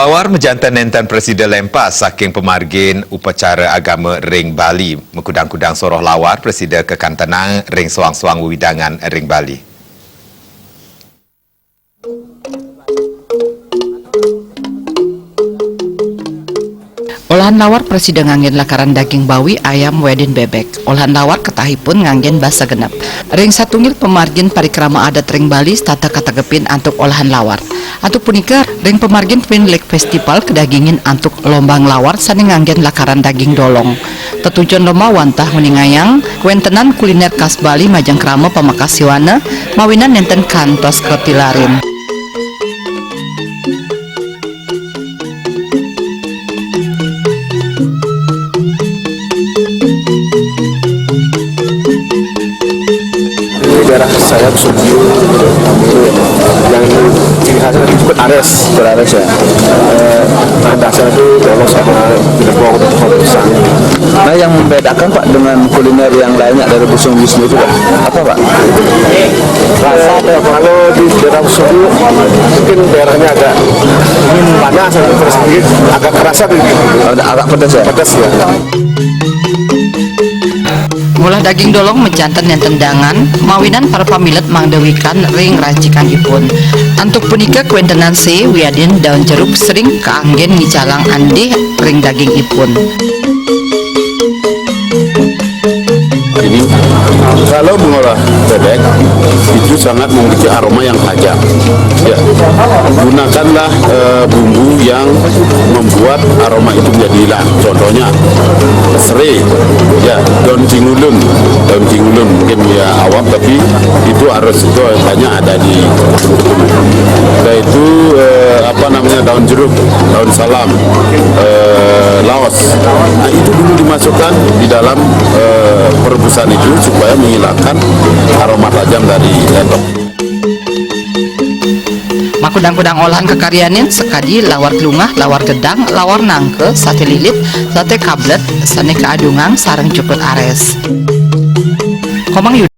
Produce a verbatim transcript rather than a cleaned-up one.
Lawar majanten nenten prasida lempas saking pamargin upacara agama ring Bali. Makudang-kudang soroh lawar prasida kakantenang ring soang-soang wewidangan ring Bali. Olahan lawar prasida nganggén lakaran daging bawi, ayam, wiadin bébék. Olahan lawar ketahipun nganggén basa genep. Ring satunggil pamargin parikrama adat ring Bali setata kategepin antuk olahan lawar. Antuk punika, ring pamargin Twin Lake Festival kadagingin antuk lombang lawar sané nganggén lakaran daging dolong. Tetujon lomba wantah nguningayang kawéntenan kuliner khas Bali majeng krama pamekasyohana mawinan nénten kantos katilarin. Di daerah saya Sugio, yang ciri khasnya disebut ares. Berares ya. Eh, Andasnya itu polos sama gedebong atau pisang. Nah, yang membedakan, Pak, dengan kuliner yang lainnya dari Busung Wisnu itu, Pak, apa, Pak? Rasa apa ya, Pak? Kalau di daerah Sugio mungkin daerahnya agak panas, agak pedas sedikit. Agak, agak pedas ya? Pedas ya. Ngolah daging dolong majanten nénten dangan, mawinan para pamilet mangda wikan ring rancikanipun. Antuk punika kawéntenan sé wiadin daun jeruk sering kaanggén ngicalang andih ring dagingipun. Ini kalau mengolah bebek itu sangat memiliki aroma yang tajam. Ya, gunakanlah eh, bumbu yang membuat aroma itu menjadi hilang. Contohnya serai, ya, daun tingulun, daun tingulun mungkin ya awam, tapi itu harus, itu banyak ada di, yaitu eh, apa namanya, daun jeruk, daun salam, eh, laos. Nah, itu dulu dimasukkan di dalam eh, perebusan itu supaya menghilangkan aroma tajam dari endok. Makudang-kudang olahan kakaryanin sakadi lawar glungah, lawar gedang, lawar nangka, saté lilit, saté kablet, sané kaadungang sareng jukut arés. Komang Yuda.